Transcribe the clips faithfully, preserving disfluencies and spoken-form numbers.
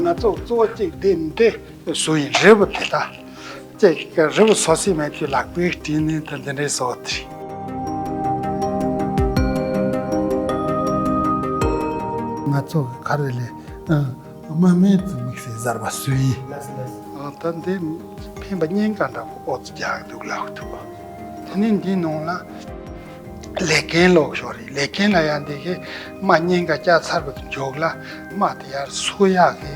ང་ཚོ་གཙོ་བོ་གཅིག་འདི་འདི་བཟོ་ཡིན། རི་བོ་དེ་དག་གཅིག་རི་བོ་བཟོ་སྲིད་མེད་དུས་ལག་པས་བྲིས་ནས་ད་འདི་འདྲའི་བཟོ་དེ་རེད། ང་ཚོ་ག་རེ་ལས་དམག་མི་ཚོ་དམིགས་བསལ་གསར་པ་བཟོས་ཡིན། ཨ། ད་འདི་འཕེན་པ་གཉིས་ཀ་འདྲ་པོ་ཨོ་ཙི་རྒྱག་འདུག་ལབ་ཐུབ། དེ་ནས་འདིའི་ནང་ལ་ལས་མཁན་ལོག་ཤོར་རེད། ལས་མཁན་ལ་ཡང་འདི་གི་དམག་གཉིས་ཀ་བཅའ་ཚར་བའི་མཇུག་ལ་དམག་དེ་ཡར་སོ་ཡག་གི་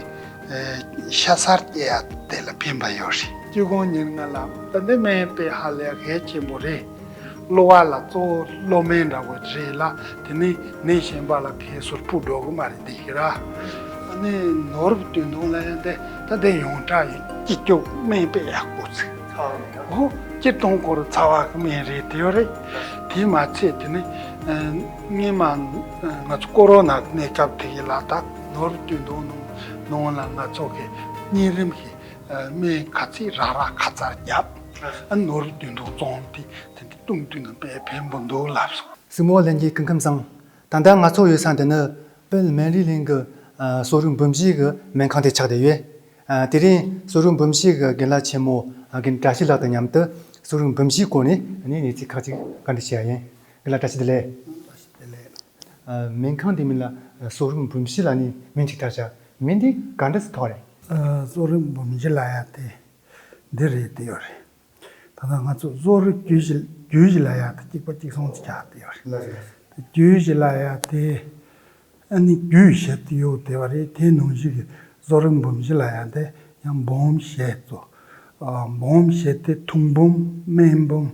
ཤ་ཚལ་སྐྱེལ་ཡག་དེ་ལ་འཕེན་པ་ཡོད་རེད། སྤྱི་ཁོང་ཉེར་ལྔ་ལ་ད་འདི་སྨན་དཔེ་ཧ་ལས་གལ་ཆེན་པོ་རེད། གློ་བ་ལ་གཙོ་བོ་གློ་སྨན་འདྲ་བོ་རེད་ལ། དེ་ནས་ནད་གཞན་པ་ལ་ཕན་སོར་སྤུ་འགྲོ་གི་མ་རེད་འདི་གི་ར། ཨ་ནི་ནོར་བུ་དོན་ཐོང་ལ་ཡང་དེ་ད་དེ་ཡོངས་གྲགས་ཡིན། སྤྱི་སྐྱོབ་སྨན་དཔེ་ཡག་པོ་ཚིག་ཨོ། སྤྱིར་བཏང་ཁོ་རང་ཚ་བ་གི་སྨན་རེད་དེ་ཡོད་རེད། དེ་མ་ཚད་དེ་ནི་སྔོན་མ་ང་ཚོ་ཀོ་རོ་ན་གི་གནས་སྐབས་དེ་གི་ལ་ད་ནོར་བུ་དོན་ཐོང་ནང་ནང་ལ་ང་ཚོ་གི་གཉན་རིམས་ཀྱི་སྨན་ག་ཚད་རག་རག་ཁ་ཚར་བརྒྱབ། ཨ། ནོར་བུ་དོན་ཐོང་བཙོང་དེ་དེ་འདི་བཏུང་དུས་ན་དཔེ་ཕན་པོ་འདུག་ལབ་སོང་། སྲིང་མོ་ལྷན་རྒྱས་སྐུ་ཁམས་བཟང་། ད་ལྟ་ང་ཚོ་ཡོད་ས་འདི་ནི་དཔལ་སྨན་རིའི་གླིང་གི་ཨ་གསོ་རིག་འབུམ་བཞི་གི་སྨན་ཁང་དེ་ཆགས་བསྡད་ཡོད། ཨ། དེ་རིང་གསོ་རིག་འབུམ་བཞི་གི་རྒན་ལགས་ཆེན་མོ་ཨ་རྒན་བཀྲ་ཤིས་ལགས་དང་མཉམ་དུ་གསོ་རིག་འབུམ་བཞིའི་སྐོར་ནས་ཨ་ནི་གནས་ཚུལ་ཁག་ཅིག་བཀའ་འདྲི་བྱེད་ཡ་ཡིན། རྒན་ལགས་བཀྲ་ཤིས་བདེ་ལེགས། བཀྲ་ཤིས་བདེ་ལེགས། ཨ། སྨན་ཁང་འདིའི་མིང་ལ་གསོ་རིག་འབུམ་བཞི་ལབ་ནས་མིང་ཅིག་བཏགས་བཞག་མིང་འདི་ག་འདྲ་སེ་ཐོགས་རེད། ཨ། གསོ་རིག་འབུམ་བཞི་ལབ་ཡ་དེ་འདི་རེད་དེ་ཡོད་རེད། ད་ལྟ་ང་ཚོ་གསོ་རིག་རྒྱུད་བཞི་རྒྱུད་བཞི་ལབ་ཡ་དེ་གཅིག་པ་གཅིག་མཚུངས་ཀྱི་ཆགས་བསྡད་ཡོད་རེད། ལགས་རེད། རྒྱུད་བཞི་ལབ་ཡ་དེ་ཨ་ནི་རྒྱུད་བཞི་དེ་ཡོད་བསྡད་པ་རེད། དེ་ནང་བཞིན་གྱི་གསོ་རིག་འབུམ་བཞི་ལབ་ཡ་དེ་ཡང་འབུམ་བཞི་ཚོ། ཨ། འབུམ་བཞི་དེ་ཐུགས་འབུམ་སྨན་འབུམ་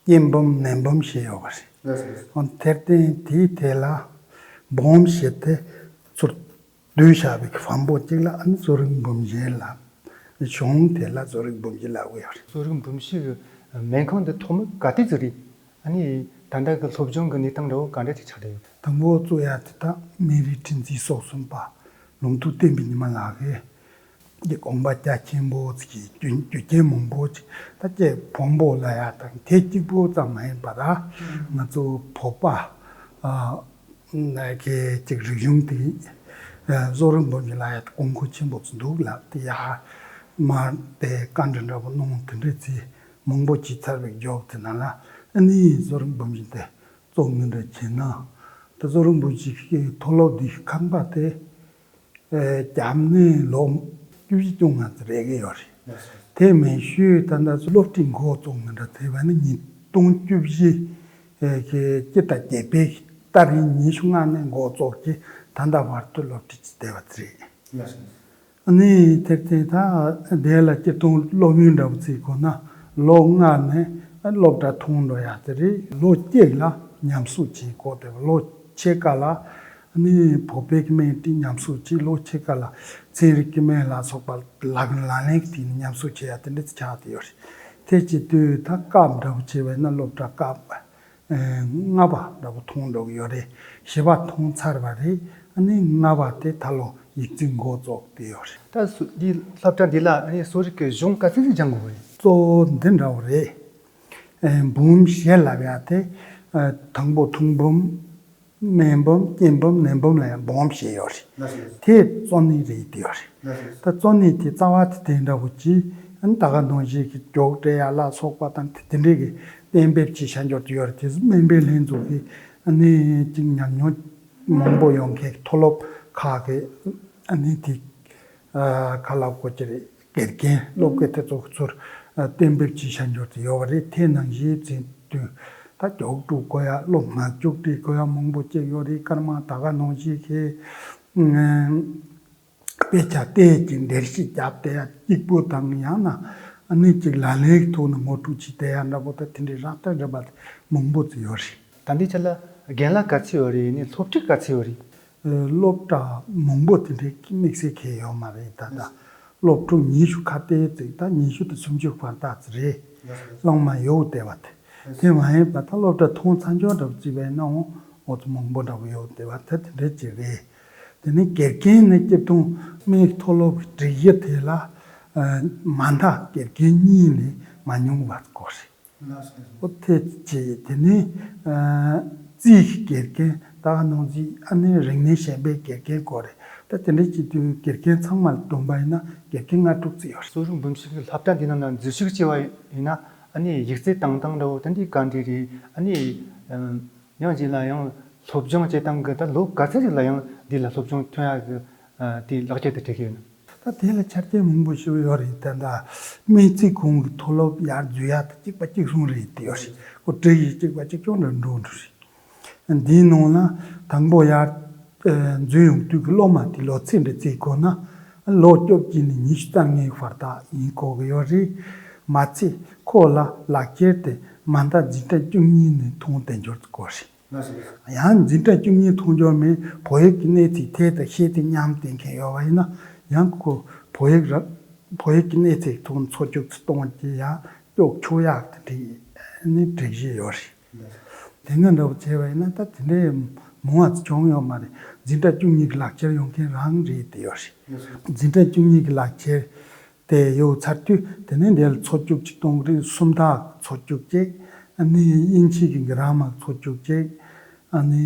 སྐྱེམས་འབུམ་ནད་འབུམ་བཞི་ཡོད་པ་རེད། ལགས་རེད། འོན་དེར་བརྟེན་དེའི་ཐད་ལ་འབུམ་བཞི་དེ་ཚུར་བསྡུས་བཞག་པའི་བམ་པོ་གཅིག་ལ་ཨ་ནི་གསོ་རིག་འབུམ་བཞི་ལབ། གཞུང་དེ་ལ་གསོ་རིག་འབུམ་བཞི་ལབ་ཀྱི་ཡོད་རེད། གསོ་རིག་འབུམ་བཞི་གི་སྨན་ཁང་འདི་ཐོག་མ་ག་དུས་བཙུགས་རེད། ཨ་ནི་ད་ལྟ་གི་སློབ་སྦྱོང་གི་གནས་སྟངས་འདྲ་བོ་ག་འདྲ་ཅིག་ཆགས་བསྡད་ཡོད། དང་པོ་བཙུགས་ཡ་དེ་ད་སྨན་རིའི་ཁྲི་འཛིན་སོ་གསུམ་པ་ལུང་རྟོགས་བསྟན་པའི་ཉི་མ་ལགས་ཀྱིས་དགོངས་པ་རྒྱ་ཆེན་པོ་ཅིག་གིས་རྒྱུ་རྒྱུ་རྐྱེན་མང་པོ་ཅིག་ད་ཅེས་བོན་པོ་ལབ་ཡ་དང་དེ་གཅིག་པོ་ཙམ་མ་ཡིན་པར་ང་ཚོ་བོད་པ་ཨ། ནས་ཀྱི་ཅིག་རིག་གཞུང་དེ་གསོ་རིག་འབུམ་བཞི་ལབ་ཡ་དེ་དགོས་མཁོ་ཆེན་པོ་ཅིག་འདུག་ལབ་དེ་ཡ་མ་དེ་བཀའ་འདྲི་འདྲ་པོ་གནང་། དེ་འདྲ་ཚིག་མང་པོ་བྱས་ཚར་བའི་རྗེས་དེ་ནང་ལ་ཨ་ནི་གསོ་རིག་འབུམ་བཞི་དེ་བཙུགས་ནི་འདྲ་བྱས་ན། དེ་གསོ་རིག་འབུམ་བཞི་གི་མཐོ་སློབ་འདི་ཁང་པ་དེ་ཨེ་བརྒྱབ་ནས་ལོ་བཅུ་བཞི་བཅོ་ལྔ་ཙམ་རེད་ཀྱི་ཡོད་རེད། དེ་མིན་ཤོས་ད་ལྟ་སློབ་ཁྲིད་འགོ་བཙུགས་ནི་འདྲ་བྱས་པ་ནི་ཉིས་སྟོང་བཅུ་བཞི་གི་སྤྱི་ཟླ་བརྒྱད་པའི་ཏ་རིག་ཉི་ཤུ་ལྔ་ནས་འགོ་བཙུགས་ཀྱིས་ད་ལྟ་བར་དུ་སློབ་ཁྲིད་ཅིག་བསྡད་པ་དེ་རེད། ཨ་ནི་དེར་བརྟེན་ད་དེ་ལ་སྤྱིར་བཏང་སློབ་ཡོན་འདྲ་བོ་བརྩིས་དགོས་ན་ལོ་ལྔ་ནས་སློབ་གྲྭ་ཐོན་འགྲོ་ཡ་དེ་རེད། ལོ་གཅིག་ལ་ཉམས་གསོ་བྱེད་དགོས་དེ། ལོ་ཕྱེད་ཀ་ལ་ཨ་ནི་བོད་པའི་གི་སྨན་དེ་ཉམས་གསོ་བྱེད། ལོ་ཕྱེད་ཀ་ལ་ཚན་རིག་གི་སྨན་ལ་སོགས་པ་ལག་ལག་ལེན་གྱི་སྟེང་ནས་ཉམས་གསོ་བྱེད་ཡ་དེ་འདྲ་ཆགས་བསྡད་ཡོད་རེད། དེ་བྱེད་དུས་ད་སྐབས་འདྲ་བོ་བྱས་པ་ཡིན་ན་སློབ་གྲྭ་སྐབས། ལྔ་པ་འདྲ་པོ་ཐོན་འགྲོ་གི་ཡོད་རེད། བཞི་པ་ཐོན་ཚར་བ་རེད། ཨ་ནི་ལྔ་པ་དེ་ད་ལོ་ཡིག་རྩིས་འགོ་བཙུགས་བསྡད་ཡོད་རེད། ད་སུ་འདི་སློབ་གྲྭ་འདི་ལ་ཨ་ནི་གསོ་རིག་གི་གཞུང་ག་ཚོད་ཅིག་སྦྱང་དགོས་རེད། གཙོ་བོ་འདི་འདྲ་པོ་རེད། ཨེ་འབུམ་བཞི་ལབ་ཡ་དེ་ཨེ་དང་པོ་ཐུགས་འབུམ། སྨན་འབུམ་སྐྱེམས་འབུམ་ནད་འབུམ་ལ་ཡང་འབུམ་བཞི་ཡོད་རེད། ལགས་སོ། དེ་གཙོ་གནད་རེད་དེ་ཡོད་རེད། ལགས་སོ། ད་གཙོ་གནད་དེ་རྩ་བ་དེ་དེ་འདྲ་བོ་ཅིག་ཨ་ནི་ད་ག་ནང་བཞིན་གྱི་མགྱོགས་སྤྲད་ཡ་ལ་སོགས་པ་དང་དེ་དེ་འདྲའི་གི་གཏན་འབེབས་ཀྱི་བྱ་འགྱུར་དེ་ཡོད་རེད། དེ་སྨན་པའི་ལྷན་ཚོགས་ཀྱི་ཨ་ནི་ཅིག་ཉམས་མྱོང་མང་པོ་ཡོང་མཁན་མཐོ་སློབ་ཁག་གི་ཨ་ནི་དེ་ཨ་ག་ལབ་དགོས་ཀྱི་རེད། དགེ་རྒན་སློབ་དགེ་དེ་ཚོ་ཚུར་གཏན་འབེབས་ཀྱི་བྱ་འགྱུར་དེ་ཡོད་པ་རེད། དེ་ནང་བཞིན་བྱེད་དུས་ད་མགྱོགས་སྒྲུབ་དགོས་ཡ། སློབ་མ་མགྱོགས་སྒྲིག་དགོས་ཡ་མང་པོ་ཅིག་ཡོད་རེད། སྐར་མ་ད་ག་ནང་བཞིན་གྱི་དཔེ་ཆ་བལྟས་ཀྱི་འགྲེལ་བཤད་བརྒྱབ་བསྡད་ཡ་གཅིག་པོ་དང་། ཡང་ན་ཨ་ནི་ཅིག་ལག་ལེན་གྱི་ཐོག་ནས་ངོ་སྤྲོད་བྱས་བསྡད་ཡ་འདྲ་པོ་དང་དེ་འདྲའི་རགས་ཐ་འདྲ་པ་མང་པོ་ཅིག་ཡོད་རེད། ད་འདི་ཆ་ལ་རྒན་ལགས་ག་ཚོད་ཡོད་རེད། ནི་སློབ་ཕྲུག་ག་ཚོད་ཡོད་རེད། སློབ་གྲྭ་མང་པོ་དེ་འདྲའི་དམིགས་བསལ་གང་ཡོད་མ་རེད། ད་ལྟ་སློབ་ཕྲུག་ཉི་ཤུ་ཁ་གཏད་ཅིག་ད་ཉི་ཤུ་དང་སུམ་ཅུ་བར་དག་ཅིག་རེད། ལོང་མ་ཡོད་བསྡད་པ་དེ། དེ་མ་ཡིན་པ་ད་སློབ་གྲྭ་ཐོན་ཚར་འཇོག་འདྲ་པོ་བརྩིས་པ་ཡིན་ན་འོ་འོ་ཚོ་མང་པོ་འདྲ་པོ་ཡོད་བསྡད་པ་ད་དེ་འདྲ་ཅིག་རེད། དེ་ནས་དགེ་རྒན་ནི་སྤྱིར་བཏང་སྨན་མཐོ་སློབ་ཀྱི་སྒྲིག་གཞི་དེ་ལ་མ་མཐའ་དགེ་རྒན་གཉིས་ལས་མ་ཉུང་བ་དགོས་རེད། ཨོ་དེ་བྱས། དེ་ནས་ཨ་རྩིས་ཀྱི་དགེ་རྒན་ད་ག་ནང་བཞིན་ཨ་ནི་རིག་གནས་གཞན་པའི་དགེ་རྒན་སྐོར་རེད། ད་དེ་འདྲའི་སྤྱི་འཐུས་དགེ་རྒན་ཚང་མ་ལ་བསྡོམས་པ་ཡིན་ན་དགེ་རྒན་ལྔ་དྲུག་ཙམ་ཡོད་རེད། གསོ་རིག་འབུམ་ཕྱུག་གི་སློབ་གྲྭ་འདི་ནང་ན་འཛུལ་ཞུགས་བྱས་པ་ཡིན་ན་ཨ་ནི་ཡིག་ཚད་བཏང་སྟངས་འདྲ་བོ་དེ་འདྲའི་ག་འདྲ་རེད། ཨ་ནི་ཡང་གཅིག་ལ་ཡང་སློབ་སྦྱོང་བྱེད་སྟངས་ཀྱི་ད་ལོ་ག་ཚོད་ཅིག་ལ་ཡང་འདི་ལ་སློབ་སྦྱོང་ཐོན་ཡག་གི་དེའི་ལག་ཁྱེར་དེ་སྤྲད་ཀྱི་ཡོད་ན། ད་དེ་ལ་ཆ་རྐྱེན་མང་པོ་ཞིག་ཡོད་རེད། ད་ད་སྨན་རྩིས་ཁང་གི་མཐོ་སློབ་ཡར་འཛུལ་ཡག་དེ་གཅིག་པ་གཅིག་གསུམ་རེད་དེ་ཡོད་རེད། ཁོ་བྲིས་ཡིག་གཅིག་པ་གཅིག་རྐྱང་འདྲ་འགྲོ་འགྲོ་རེད། འདིའི་ནང་ལ་དང་པོ་ཡར་འཛུལ་ཡོང་དུས་ཀྱི་སློབ་མ་དེ་ལོ་ཚད་འདྲ་བརྩི་དགོས་ན་ལོ་བཅོ་བརྒྱད་ནས་ཉི་ཤུ་རྩ་ལྔའི་བར་དག་ཡིན་དགོས་ཀྱི་ཡོད་རེད། མ་ཚད་ཁོ་ལ་ལག་ཁྱེར་དེ་མ་མཐའ་འཛིན་གྲྭ་བཅུ་གཉིས་ནས་ཐོན་བསྡད་འབྱོར་དགོས་རེད། ཡང་འཛིན་གྲྭ་བཅུ་གཉིས་ཐོན་འབྱོར་མེད་བོད་ཡིག་གི་གནས་ཚད་དེ་དང་ཤེས་ཚད་མཉམ་ལྡན་མཁན་ཡོད་པ་ཡིན་ན་ཡང་ཁོ་བོད་ཡིག་ར་བོད་ཡིག་གི་གནས་ཚད་ཐོག་འཚོ་བཅུད་ཚོ་གཏོང་གི་ཡང་སྐྱོག་ཆོག་ཡག་དེ་འགྲིག་ནི་སྒྲིག་གཞི་ཡོད་རེད། དེ་སྔ་འདྲ་བོ་བྱས་པ་ཡིན་ན་ད་དེ་འདྲའི་མང་བ་ཚོ་བྱུང་ཡོད་མ་རེད། འཛིན་གྲྭ་བཅུ་གཉིས་ཀྱི་ལག་ཁྱེར་ཡོང་མཁན་རང་རེད་དེ་ཡོད་རེད། འཛིན་གྲྭ་བཅུ་གཉིས་ཀྱི་ལག་ཁྱེར་དེ་ཡོད་ཚར་དུས་དེ་ནས་འདིར་འཚོ་བཅུད་ཅིག་གཏོང་གི་རེད། སུམ་རྟགས་འཚོ་བཅུད་ཅིག་ཨ་ནི་དབྱིན་ཇི་གི་གི་ར་མར་འཚོ་བཅུད་ཅིག་ཨ་ནི་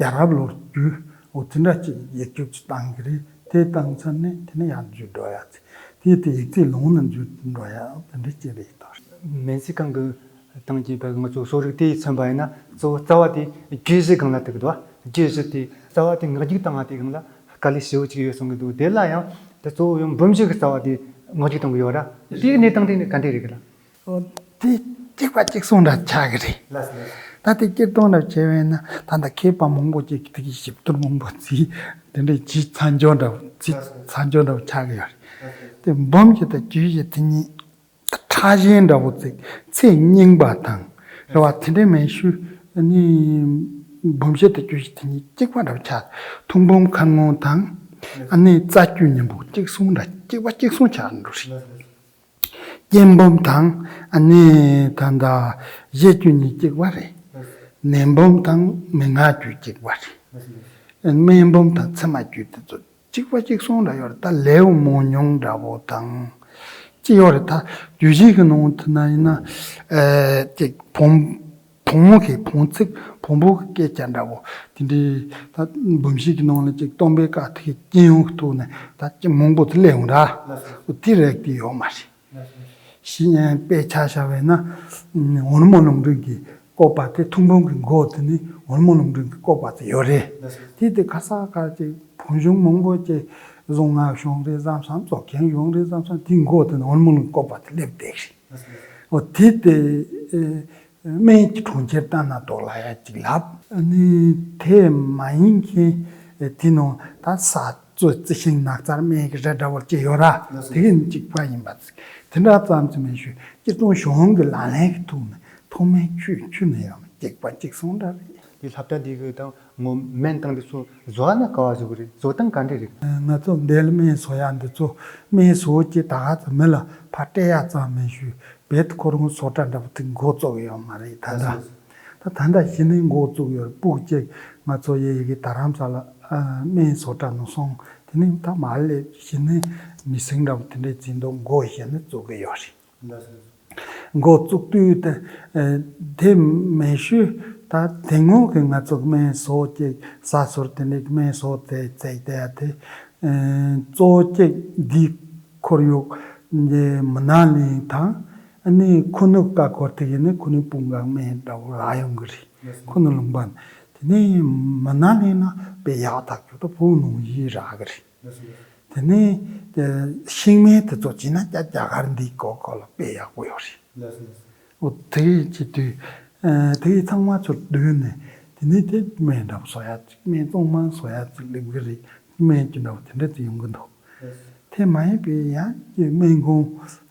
རྒྱལ་རབས་ལོ་རྒྱུས་འོ་དེ་འདྲ་ཅིག་ཡིག་རྒྱུགས་ཅིག་བཏང་གི་རེད། དེ་བཏང་ཚར་ནས་དེ་ནས་ཡར་འཛུལ་འགྲོ་ཡག་ཚེ་དེ་དེ་ཡིག་ཚད་ལོངས་ནས་འཛུལ་འགྲོ་ཡག་དེ་འདྲ་ཅིག་རེད་དོ། སྨན་རྩིས་ཁང་གི་སྟེང་གི་བ་ང་ཚོ་གསོ་རིག་དེ་མཚོན་པ་ཡིན་ན་གཙོ་བོ་རྩ་བ་དེ་རྒྱུད་བཞི་སྒང་ལ་ཐུག་གི་འདུག་རྒྱུད་བཞི་དེ་རྩ་བ་དེ་ངག་རྒྱུགས་བཏང་བ་དེ་སྒང་ལ་དཀའ་ལས་ཞེ་པོ་ཅིག་ཡོད་གསུང་གི་འདུག་དེ་ལ་ཡང་དེ་གཙོ་བོ་ཡང་འབུམ་བཞི་གི་རྩ་བ་དེ་ངག་རྒྱུགས་གཏོང་གི་ཡོད་ར། དེའི་གནས་སྟངས་དེ་ནི་ག་འདྲས་རེད་གི་ལ། ཨོ། དེ་གཅིག་པ་གཅིག་གསུང་འདྲ་ཆགས་ཀྱི་རེད། ལགས་སོ། ད་དེ་སྤྱིར་བཏང་འདྲ་བྱས་པས་ན་ད་ལྟ་མཁས་པ་མང་པོ་ཅིག་གིས་དེ་གི་ཞིབ་བསྡུར་མང་པོ་བྱས་དེ་འདྲའི་ཇི་ཚ་འཇོག་འདྲ་བོ་ཇི་ལགས་སོ། ཚ་འཇོག་འདྲ་བོ་ཆགས་ཀྱི་ཡོད་རེད། ལགས་སོ། དེ་འབུམ་བཞི་དང་རྒྱུད་བཞི་དེ་གཉིས་ད་ཕྲ་ཞན་འདྲ་བོ་ཅིག་ཚད་རྙིང་པ་དང་རེད་བ། དེ་འདྲའི་མན་ཞུ་ནི་འབུམ་བཞི་དང་རྒྱུད་བཞི་དེ་གཉིས་གཅིག་པ་འདྲ་བོ་ཆགས། ཐུགས་འབུམ་མཁར་སྔོན་དང་ཨ་ནི་རྩ་རྒྱུད་སྙིང་པོ་གཅིག་གསུང་འདྲ་གཅིག་པ་གཅིག་གསུང་ཆགས་འགྲོ་རེད། ལགས་སོ། སྐྱེམས་འབུམ་དང་ཨ་ནི་ད་ལྟ་བཞེས་རྒྱུད་གཉིས་གཅིག་པ་རེད། ནད་འབུམ་དང་མན་ངག་རྒྱུད་གཅིག་པ་རེད། སྨན་འབུམ་དང་ཚད་མ་རྒྱུད་དེ་ཚོ་གཅིག་པ་གཅིག་གསུང་འདྲ་ཡོད་རེད། ད་ལེའུ་མང་ཉུང་འདྲ་བོ་དང་ཅི་ཡོད་རེད། ད་རྒྱུད་བཞི་གི་ནང་དུ་ན་ཡིན་ན་ཨེ་ཅིག་བུམ་བུ་མོ་གི་བུམ་ཚིག་བུམ་པའི་སྐད་ཆ་འདྲ་བོ་དེ་འདྲའི་ད་འབུམ་བཞི་གི་ནང་ལ་ཅིག་སྟོན་པའི་བཀའ་ཐུགས་རྒྱལ་ཡོངས་ཀྱི་ཐོག་ནས་ད་ཅིག་མང་པོ་དེ་སླེབས་འོང་ར། དེ་རེག་དེ་ཡོད་མ་རེད། ཞི་གནས་དཔེ་ཆ་བཞག་པས་ན་འོལ་མོ་ལུང་འདྲེན་གྱི་བཀོད་པ་དེ་ཐུགས་འབུམ་གྱི་མགོ་དེ་ནི་འོལ་མོ་ལུང་འདྲེན་གྱི་བཀོད་པ་དེ་ཡོད་རེད། དེ་དེ་ཁ་ས་ཁ་ཅིག་བོན་གཞུང་མང་པོ་ཅིག་གཟུངས་སྔགས་གཞུང་རེད་བསམ་བསམ་རྫོགས་ཆེན་གཞུང་རེད་བསམ་བསམ་དེའི་མགོ་དེ་ནི་འོལ་མོ་ལུང་བཀོད་པ་དེ་སླེབས་བསྡད་རེད། འོ་དེ་དེ་ཨེ། སྨན་གྱི་གྲོང་ཁྱེར་ལྟ་ན་དོག་ལ་ཡ་གཅིག་ལབ། ཨ་ནི་དེ་མ་ཡིན་མཁན་དེ་ནང་ད་ས་གཙོ་རྩི་ཤིང་ནགས་ཚལ་སྨན་གྱི་རི་འདྲ་བོ་ཅིག་ཡོད་ར། དེ་གི་གཅིག་པ་ཡིན་པ་ཅིག་དེ་འདྲ་ཙམ་ཅིག་མིན་ཞུ་སྤྱིར་བཏང་གཞུང་གི་ལག་ལེན་གྱི་ཐོག་ནས་ཐོག་མའི་ཆོས་ཆོས་ནས་ཡང་གཅིག་པ་གཅིག་གསུང་འདྲ་རེད། དེ་སློབ་གྲྭ་འདི་གི་དང་ངོ་སྨན་དང་འདི་ཚོ་བཟོ་བ་ན་ག་བ་བཟོ་གི་རེད། བཟོ་སྟངས་ག་འདྲས་རེད། ང་ཚོ་འདི་ལ་སྨན་བཟོ་ཡ་འདི་ཚོ་སྨན་བཟོ་ཅིག་ད་ག་ཚོད་མི་ལ་ཕར་སྤྲད་ཡ་ཙམ་མིན་ཞུ། རྦད་དེ་ཁོ་རང་བཟོ་གྲྭ་འདྲ་པོ་དེ་འགོ་བཙུགས་ཡོད་མ་རེད་ད་ལྟ། ད་ད་ལྟ་གཞི་ནས་འགོ་བཙུགས་ཡོད་རེད། སྤུ་གཅིག་ང་ཚོ་ཡ་ཡི་གེ་རྡ་རམ་ས་ལ་ཨ་སྨན་བཟོ་གྲྭ་ནང་སོང་། དེ་ནས་ད་མར་སླེབས་གཞི་ནས་མི་སེང་འདྲ་པོ་དེ་འདྲའི་འཛིན་གྲྭ་འགོ་གཞི་ནས་བཙུགས་ཀྱི་ཡོད་རེད། འགོ་བཙུགས་དུས་དེ་ཨ་དེ་མེད་ཤུལ་ད་དེ་སྔོན་གྱི་ང་ཚོ་སྨན་བཟོ་གཅིག་ཟ་ཟུར་དེ་འདྲའི་སྨན་བཟོ་དེ་བཙལ་བསྡད་ཡ་དེ་ཨ་གཙོ་བོ་གཅིག་འདི་ཁོར་ཡུག་འདི་མི་ནག་གླིང་དང་ཨ་ནི་ཁུ་ནུ་ཀ་ཁོར་དེ་གི་ནི་ཁུ་ནུ་སྤུངས་ཀ་སྨན་འདྲ་བོ་རག་ཡོང་གི་རེད། ཁུ་ནུ་ལུང་པ་ནི་དེ་ནས་མི་ནག་གླིང་ན་དཔེ་ཡག་ཐག་ཆོད་དུ་བོད་ནང་བཞིན་རག་གི་རེད། དེ་ནས་དེ་ཤིང་སྨན་དེ་ཚོ་བྱས་ན་རྒྱ་རྒྱ་གར་འདི་གོ་གོ་ལ་དཔེ་ཡག་པོ་ཡོད་རེད། འོ་དེ་ཡི་ཆེད་དུ་ཨ་དེ་ཡི་ཚང་མ་ཚུར་བསྡུས་ནས་དེ་ནས་དེ་སྨན་འདྲ་བོ་བཟོ་ཡ་ཅིག་སྨན་གཙང་མ་བཟོ་ཡ་ཅིག་སླེབས་གི་རེད། སྨན་གྱི་འདྲ་བོ་དེ་འདྲ་ཅིག་ཡོང་གི་འདུག་དེ་མ་ཡིན་པའི་ཡང་སྨན་ཁང་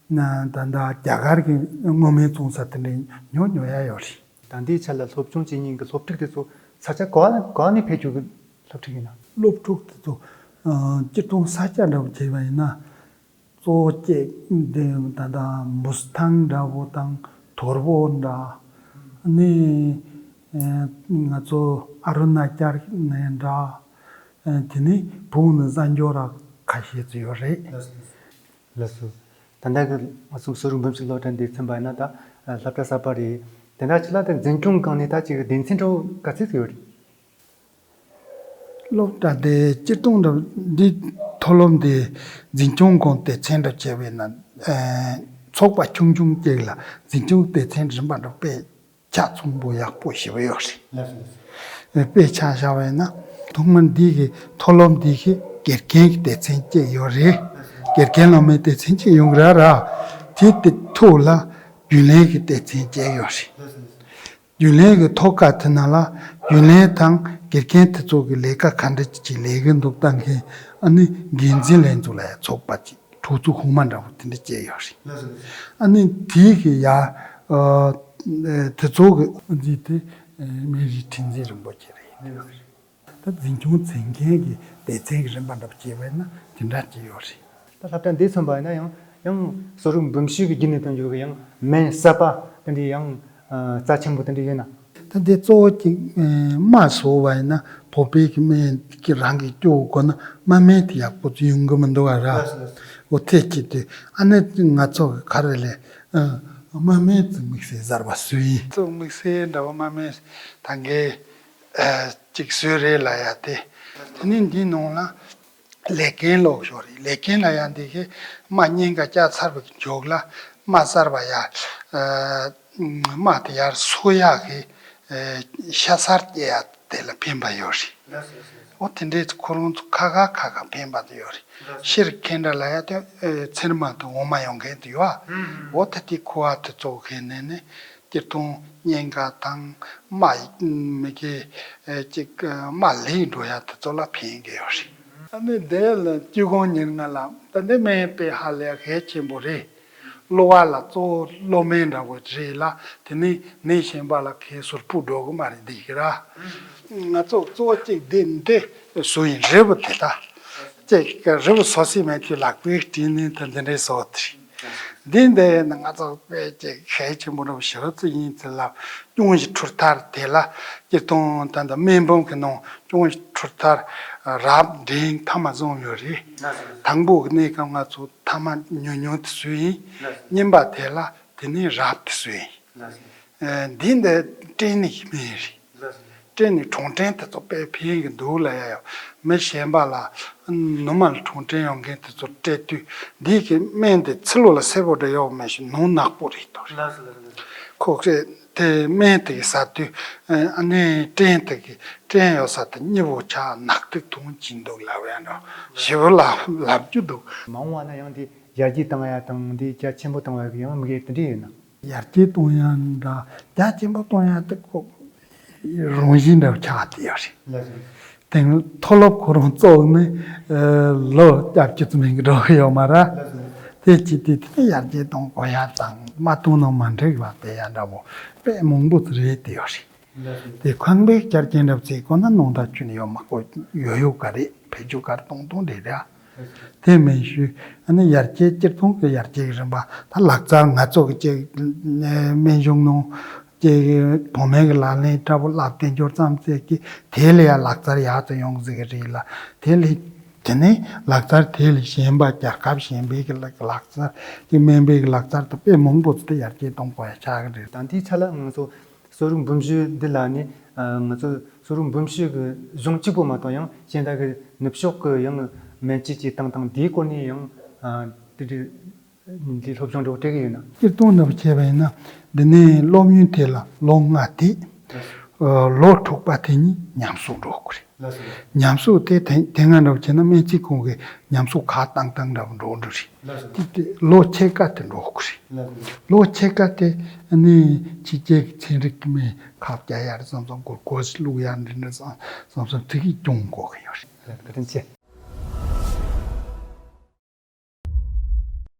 ན་ད་ལྟ་རྒྱ་གར་གྱི་སྔོ་སྨན་བཙོང་ས་དེ་འདྲ་ཉོ་ཉོ་ཡ་ཡོད་རེད། ད་ལྟའི་ཆ་ལ་སློབ་སྦྱོང་བྱེད་མཁན་གྱི་སློབ་ཕྲུག་དེ་ཚོ་ས་ཆ་ག་བ་ག་བ་ནས་ཕེབས་བཅུག་གི་སློབ་ཕྲུག་ཡིན་ན། སློབ་ཕྲུག་དེ་ཚོ་ཨ་སྤྱིར་བཏང་ས་ཆ་འདྲ་བོ་བྱས་པ་ཡིན་ན། གཙོ་བོ་གཅིག་འདི་ད་ལྟ་འབུ་ཐང་འདྲ་བོ་དང་དོལ་པོ་འདྲ། ནི་ཨེ་ང་ཚོ་ཨ་རུ་ན་ཅལ་ནས་འདྲ། ཨེ་དེ་ནི་བོད་ནི་གསར་འབྱོར་ར་ཁ་ཤས་ཚོ་ཡོད་རེད། ལགས་སོ། ད་ལྟ་གི་ང་ཚོ་གསོ་རིག་འབུམ་ཕྱུག་སློབ་གྲྭ་འདི་ཚན་པ་ཡིན་ན་ད་སློབ་གྲྭ་གསར་པ་རེད། དེ་འདྲ་ཅིག་ལ་ད་འཛིན་སྐྱོང་སྒང་ནས་ད་ཅིག་སྡེ་ཚན་འདྲ་བོ་ག་ཚོད་ཡོད་རེད། སློབ་གྲྭ་དེ་སྤྱིར་བཏང་འདྲ་འདི་མཐོ་སློབ་འདི་འཛིན་སྐྱོང་སྒང་སྡེ་ཚན་འདྲ་བྱས་པས་ན། ཨ། ཚོགས་པ་ཆུང་ཆུང་གཅིག་ལ་འཛིན་སྐྱོང་སྡེ་ཚན་རིམ་པ་འདྲ་དཔེ་ཆ་ཚང་པོ་ཡག་པོ་ཞེ་པོ་ཡོད་རེད། དཔེ་ཆ་བཞག་པས་ན་ཐོག་མར་འདི་གི་མཐོ་སློབ་འདི་གི་དགེ་རྒན་གྱི་སྡེ་ཚན་གཅིག་ཡོད་རེད། དགེ་རྒན་སློབ་མའི་སྡེ་ཚན་གཅིག་ཡོང་གི་ར་ར། དེ་དེ་ཐོག་ལ་རྒྱུན་ལས་ཀྱི་སྡེ་ཚན་གཅིག་ཡོད་རེད། རྒྱུན་ལས་ཀྱི་ཐོག་ཁ་དེ་ནང་ལ་རྒྱུན་ལས་དང་དགེ་རྒན་དེ་ཚོ་གི་ལས་ཀ་ག་འདྲ་ཅིག་ལས་ཀྱི་འདུག་ལྟ་མཁན། ཨ་ནི་འགན་འཛིན་ལྷན་ཚོགས་ལ་ཡང་ཚོགས་པ་ཅིག་གྲོས་ཚོགས་གོང་མ་འདྲ་བོ་དེ་འདྲ་བཅས་ཡོད་རེད། ཨ་ནི་དེའི་གི་ཡ། ཨ། དེ་ཚོ་གི་དབུ་འཛིན་དེ་སྨན་རིའི་ཁྲི་འཛིན་རིན་པོ་ཆེ་རེད། ད་འཛིན་སྐྱོང་བྱེད་མཁན་གྱི་སྡེ་ཚན་གྱི་རིམ་པ་འདྲ་བོ་བྱས་པས་ན་དེ་འདྲ་ཅིག་ཡོད་རེད། ད་སློབ་གྲྭ་འདི་མཚོན་པ་ཡིན་ན་ཡང་ཡང་གསོ་རིག་འབུམ་ཤེས་ཀྱི་བརྒྱུད་ནས་བཏོན་རྒྱུ་གི་ཡང་སྨན་གསར་པ་དེ་འདྲའི་ཡང་རྩ་ཆེན་པོ་དེ་འདྲ་ཡོད་ན། ད་འདི་གཙོ་བོ་གཅིག་རྨ་བཟོ་བ་ཡིན་ན་བོད་པའི་གི་སྨན་གྱི་རང་གི་སྐྱོ་དགོས་ན་རྨ་སྨན་དེ་ཡག་པོ་ཅིག་ཡོང་གི་མི་འདུག་ག་ར། འོ་དེ་གཅིག་དེ། ཨ་ནི་ང་ཚོ་གི་ག་རེ་ལས་རྨ་སྨན་གྱི་དམིགས་བསལ་གསར་པ་བཟོས་ཡིན། གཙོ་དམིགས་བསལ་འདྲ་བོ་རྨ་སྨན་ད་གའི་ཅིག་བཟོས་རེད་ལ་ཡ་དེ། དེ་ནི་འདི་ནང་ལ་ལས་ཀན་ལོག་ཤོར་རེད། ལས་ཀན་ལ་ཡང་འདི་གི་རྨ་གཉན་ཁ་བཅག་ཚར་བའི་མཇུག་ལ་རྨ་གསར་པ་ཡར། ཨ། རྨ་དེ་ཡར་གསོ་ཡག་གི། ཨ། ཤ་གསར་སྐྱེ་ཡག་དེ་ལ་ཕན་པ་ཡོད་རེད། འོ་དེ་འདྲའི་ཁོ་རང་ཚོ་ཁ་ཁ་ཁ་ཁ་ཕན་པ་དེ་ཡོད་རེད། ཤེར་ཁེན་འདྲ་ལ་ཡ་དེ། ཨ། ཚེར་མ་དང་འོ་མ་ཡོང་མཁན་དེ་ཡོད། འོ་ད་དེ་ཁུ་བ་དེ་ཚོ་གི་ནས་ནས། སྤྱིར་བཏང་གཉན་ཁ་དང་རྨ་མི་དགེ་ཅིག་རྨ་ལེགས་འགྲོ་ཡ་དེ་ཚོ་ལ་ཕན་གི་ཡོད་རེད། ཨ་ནི་དེ་ལ་བཅུ་དགུ་ཉེར་ལྔ་ལ་ད་འདི་སྨན་དཔེ་ཧ་ལས་གལ་ཆེན་པོ་རེད། གློ་བ་ལ་གཙོ་བོ་གློ་སྨན་འདྲ་བོ་རེད་ལ། དེ་ནི་ནད་གཞན་པ་ལ་གས་སོར་སྤུ་འགྲོ་གི་མ་རེད་འདི་གི་ར། ང་ཚོ་གཙོ་བོ་གཅིག་འདི་འདི་བཟོ་ཡིན་རེད་བ། དེ་ད་ཅིག་རི་བོ་སོ་སི་མེད་དུས་ལག་པའི་སྤྲིན་ནི་ད་འདི་འདྲའི་བཟོ་དེ་རེད། འདི་འདི་ནི་ང་ཚོ་དཔེ་ཅིག་གལ་ཆེན་པོ་འདྲ་བོ་ཞེ་པོ་ཅིག་ཡིན། དེ་ལ་ཅུང་ཞིག་འཕྲུལ་ཐར་དེ་ལ་སྤྱིར་བཏང་ད་ལྟ་སྨན་འབུམ་གྱི་ནང་ཅུང་ཞིག་འཕྲུལ་ཐར་རབ་འབྲིང་ཐ་མ་གསུམ་ཡོད་རེད། དང་པོ་གནས་སྐབས་ང་ཚོ་ཐ་མ་ཉུང་ཉུང་དེ་ཚོ་ཡིན། གཉིས་པ་དེ་ལ་དེ་ནས་རབ་དེ་ཚོ་ཡིན། ཨ། འདི་འདི་སྐྲན་ནི་སྨན་རེད། སྐྲན་ནི་གྲང་སྐྲན་དེ་ཚོ་དཔེ་ཕན་གི་འདུག་ལ་ཡ་ཡ། མི་གཞན་པ་ལ་ནུ་མ་ལ་གྲང་སྐྲན་ཡོད་མཁན་དེ་ཚོ་སྤྲད་དུས་འདི་གི་སྨན་དེ་ཕྱི་ལོགས་ལ་སེར་པོ་འདྲ་ཡོད་མེད་ཞིག་ནང་ནག་པོ་རེད་དོ། ཁོ་ཚོས་དེ་སྨན་དེ་གི་ཟ་དུས། ཨ་ནི་སྐྲན་དེ་གི་སྐྲན་ཡོད་ས་དེ་གཉིས་པོ་ཆགས་ནག་ཐིག་ཐུང་ཅིག་འདུག་ལབ་ཡ་འདྲ་ཞེ་པོ་ལབ་ལབ་རྒྱུ་འདུག་མ་འོངས་པ་ན་ཡང་དེ་ཡར་རྒྱས་བཏང་ཡ་དང་དེ་རྒྱ་ཆེན་པོ་བཏང་བ་གི་ཡང་དམིགས་ཡུལ་དེ་འདྲ་ཡོད་ན། ཡར་རྒྱས་གཏོང་ཡ་འདྲ་རྒྱ་ཆེན་པོ་གཏོང་ཡ་དེ་ཁོ་རང་བཞིན་འདྲ་ཆགས་བསྡད་ཡོད་རེད། དེང་མཐོ་སློབ་ཁོ་རང་བཙུགས་ནས་ལོ་བརྒྱད་ཅུ་ཙམ་ཡིན་གྱི་འགྲོ་གི་ཡོད་མ་རེད། དེ་ཅི་སྟེ་དེ་ནས་ཡར་རྒྱས་གཏོང་དགོས་ཡ་དང་མ་གཏོང་ན་མ་འགྲིག་པ་དེ་ཡ་འདྲ་པོ་དཔེ་མང་པོ་རེད་བསྡད་ཡོད་རེད། དེ་ཁང་པའི་ཆ་རྐྱེན་འདྲ་བྱེད་དགོས་ན་ནང་ད་ཁྱོན་ནས་ཡོད་མ་དགོས། ཡོད་ཡོད་ག་རེད། བེད་སྤྱོད་ག་རེ་གཏོང་གཏོང་རེད་ར། དེ་མིན་ཞུ། ཨ་ནི་ཡར་རྒྱས་སྤྱིར་བཏང་གི་ཡར་རྒྱས་ཀྱི་རིམ་པ་ད་ལག་རྩལ་ང་ཚོ་གི་ཅིག་སྨན་གཞུང་ནང་ཅིག་བོད་སྨན་གྱི་ལག་ལེན་འདྲ་པོ་བསླབ་བསྟན་འབྱོར་ཙམ་ཟེར་གི་དེ་ལ་ཡང་ལག་རྩལ་ཡག་ཏུ་ཡོང་ཟེར་གི་རེད་ལ། དེ་ལས་དེ་ནས་ལག་རྩལ་དེ་ལས་གཞན་པ་རྒྱལ་ཁབ་གཞན་པའི་གི་ལག་ལག་རྩལ་གྱི་སྨན་པའི་གི་ལག་རྩལ་དུ་དཔེ་མང་པོ་ཚོ་དེ་ཡར་རྒྱས་གཏོང་དགོས་ཡ་ཆགས་གི་རེད། ད་འདིའི་ཆ་ལ་ང་ཚོ་གསོ་རིག་འབུམ་བཞི་འདི་ལ་ནི་ང་ཚོ་གསོ་རིག་འབུམ་བཞི་གི་གཞུང་གཅིག་པོ་མ་གཏོགས་ཡང་གཞན་དག་གི་ནུབ་ཕྱོགས་ཀྱི་ཡང་སྨན་དཔྱད་ཀྱི་སྟངས་དང་དེའི་སྐོར་ནས་ཡང་དེ་འདྲའི་འདི་སློབ་སྦྱོང་འགྲོ་སྤྲད་ཀྱི་ཡོད་ན། སྤྱིར་བཏང་ནང་བྱས་པ་ཡིན་ན་འདི་ནས་སློབ་ཡོན་དེ་ལ་ལོ་ལྔ་དེ་ལོ་དྲུག་པ་དེ་གཉིས་ཉམས་གསོག་འགྲོ་དགོས་རེད། ཉམས་གསོག་དེ་དེ་དེ་སྔ་འདྲ་བོ་བྱས་ན་སྨན་རྩིས་ཁང་གི་ཉམས་གསོག་ཁག་བཏང་བཏང་འདྲ་བོ་འགྲོ་འགྲོ་རེད། དེ་དེ་ལོ་ཕྱེད་ཀ་དེ་འགྲོ་དགོས་རེད། ལོ་ཕྱེད་ཀ་དེ་ནི་ཕྱི་རྒྱལ་གྱི་ཚན་རིག་གི་སྨན་ཁབ་རྒྱག་ཡ་རེད་བསམ་བསམ་གོ་གོ་ཞིག་བླུག་ཡ་འདྲ་འདྲ་བསམ་བསམ་བསམ་དེ་གིས་སྐྱོང་དགོས་ཀྱི་ཡོད་རེད། བཀའ་དྲིན་ཆེ།